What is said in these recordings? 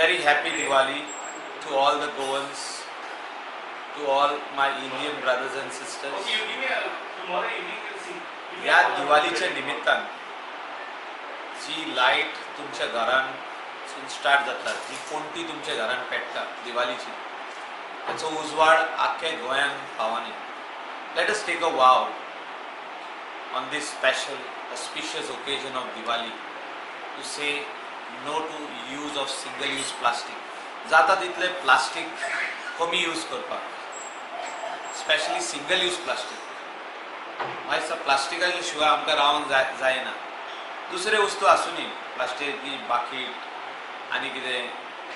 Very happy Diwali to all the Goans, to all my Indian brothers and sisters. Okay, you give me a tomorrow evening, we'll see. Give me ह्या a call on दिवाळीच्या Friday. निमित्तान जी light तुमच्या घरांतसून start जाता, जी पणटी तुमच्या घरान पेट्टा दिवाळीची, ताचो उजवाड आख्ख्या गोंयांत पावनी. Let us take a vow on this special auspicious occasion of Diwali to say no to use of single use plastic. जाता तितले प्लास्टीक कमी यूज करपाक, स्पेशली सिंगल यूज प्लास्टीक. म्हाका दिसता प्लास्टिकाच्या शिवाय आमकां रावंक जाय जायना. दुसरे वस्तू आसूनी, प्लास्टिकी बाकीट आनी कितें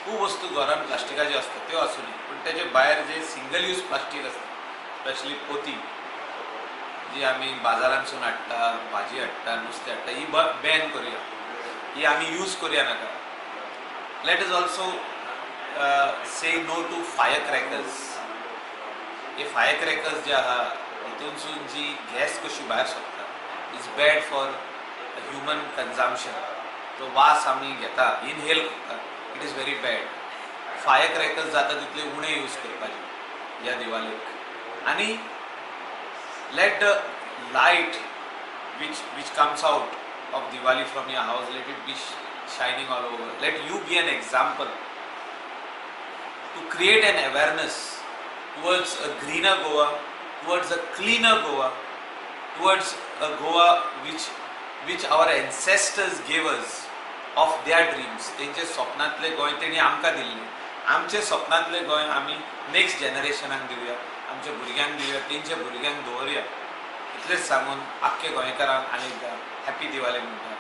खूब वस्तू घरान प्लास्टिकाच्यो आसता, त्यो आसूनी, पूण तेजे भायर जे सिंगल यूज प्लास्टीक आसता, स्पेशली पोती जी आमी बाजारांतसून हाडटा, भाजी हाडटा, नुस्तें हाडटा, ही बॅन करुया. ही आमी यूज करुया नाका. Let us also say no to fire crackers. हे फायर क्रॅकर्स जे आहा, हितूनसून जी गॅस कशी भायर सरता is bad for human consumption. तो वास आमी घेता, इनहेल करता, it is very bad. Fire crackers जाता तितले उणे यूज करपाचे ह्या दिवाळेक. आनी let the light which comes out of Diwali from your house, let it be shining all over. Let you be an example to create an awareness towards a greener Goa, towards a cleaner Goa, towards a Goa which our ancestors gave us of their dreams. तेंचे स्वप्नांतले गोंय तेणी आमकां दिल्लें. आमचे स्वप्नांतले गोंय आमी next जनरेशनाक दिवया, आमच्या भुरग्यांक दिवया, तेंच्या भुरग्यांक दवरुया. इतलेंच सांगून आख्खे गोंयकारांक आनी एकदां हॅपी दिवाळी म्हणटा.